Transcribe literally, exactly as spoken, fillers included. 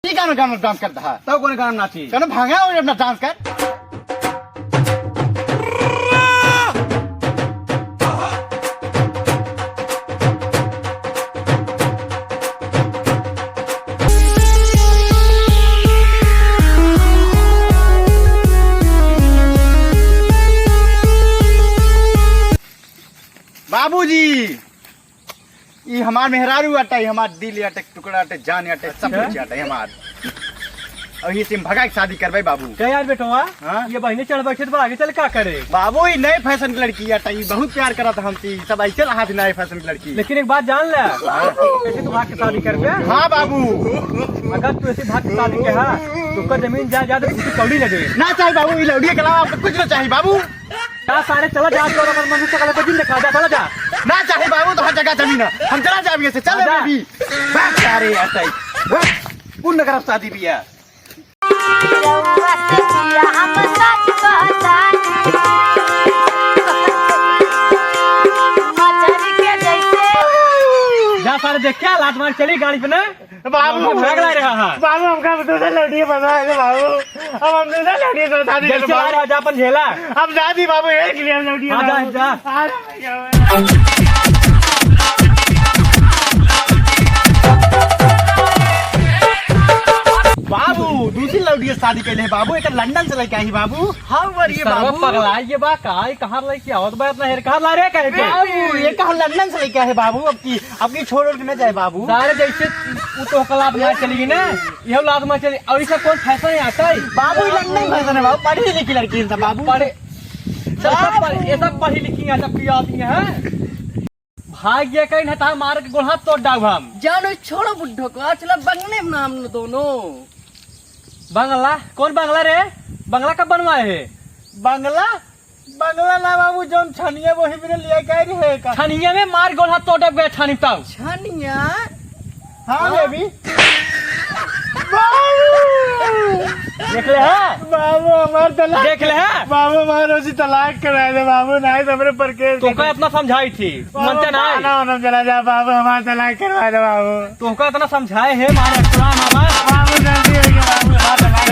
ई गाना, गाना dance करत हा? तब कौन गाना नाची? गाना भांगा और अपना dance कर। बाबूजी, ई हमार मेहरारू आटे, ई हमार दिल आटे, टुकड़ा आटे, जान आटे, सब अच्छा। कुछ आटे हमार। और ये से हम भगा के शादी करबे बाबू। क्या यार बेटवा? हाँ? ये बहिनी चढ़ बैठे तो आगे चल का करे? बाबू, ई नए fashion की लड़की आटे, ई बहुत प्यार करत हमसे, ई सब ऐसे हाथ नए fashion की लड़की। लेकिन एक बात जान ले, हाँ। कैसे तू भाग के शादी करबे? हाँ बाबू। अगर तू ऐसे भाग के शादी के हा, तो का जमीन जायदाद कुछ कौड़ी न दे। ना चाही बाबू, ई लौड़िया के अलावा हमको कुछ ना चाही बाबू। जा सारे, चला जा, तोर अपन मनुष्य का लगे दिन दिखा, जा, चला जा। ना चाही बाबू, तो हर जगह जमीन है। हम चला जाबे से, चल आजा। अभी। भाग सारे, ऐसा ही। भाग। पूर्ण करब शादी बियाह। जा सारे, देख क्या लात मार चली गाड़ी पे ना। बाबू, हम भाग ला रहा है। बाबू, हमका दूसरा लौड़िया बनवा दे बाबू। अब हम दूसरा लौड़िया से शादी जल्दी करब चला बाबू। रहा, जा अपन झेला। अब जा दी बाबू, एक लिए हम लौड़िया हाँ, जा, बाबू। जा। आ रहा है। बाबू, दूसरी लौड़िया से शादी कैले है बाबू, एक लंदन से लेके आई बाबू। हाँ, वरिये सरवा बाबू। पगला ये बा का, ये कहाँ लेके आवत बा इतना हेर, कहाँ ला रे कहे के? बाबू, ये कहाँ लंदन से लेके आए बाबू, अब की अब की छोड़ ओढ़ के न जाए बाबू। सारे जैसे उ तो लात मार चली गई ना, यह लात मार चली। और इसे कौन fashion आता है? बाबू, ई लंदन fashion है बाबू, पढ़ी लिखी लड़की है सब बाबू। पढ़े, सब, सब पढ़े, ये सब पढ़ी लिखी है, सब की आती है। भाग ये कहीं हटा मार के गोड़ हाथ तोड़ डाऊ हम। जानो छोड़ो बुड्ढो को, आज चला बंगले में नाम न दोनों। बंगला? कौन बंगला रे? बंगला कब बनवाए है? बंगला? बंगला ना बाबू, जौन छनिया वही मेरे लिए कह रही है का? छनिया में मार गोला तोड़ब गए छानी ताऊ। छनिया? हाँ, हाँ। बेबी। बाबू! देख ले, हाँ? बाबू, हमार तलाक देख ले, हाँ? बाबू, हमार उसी तलाक कराए दे बाबू, नहीं तो हमरे पर केस तोका इतना समझाई थी, बाबू, मनते ना। ना, ना, चला जा बाबू, हमार तलाक करवा दे बाबू। तोहका इतना समझाए है, मारे अटकला मामा। बाबू, जल्दी आइए बाबू, हमार तलाक।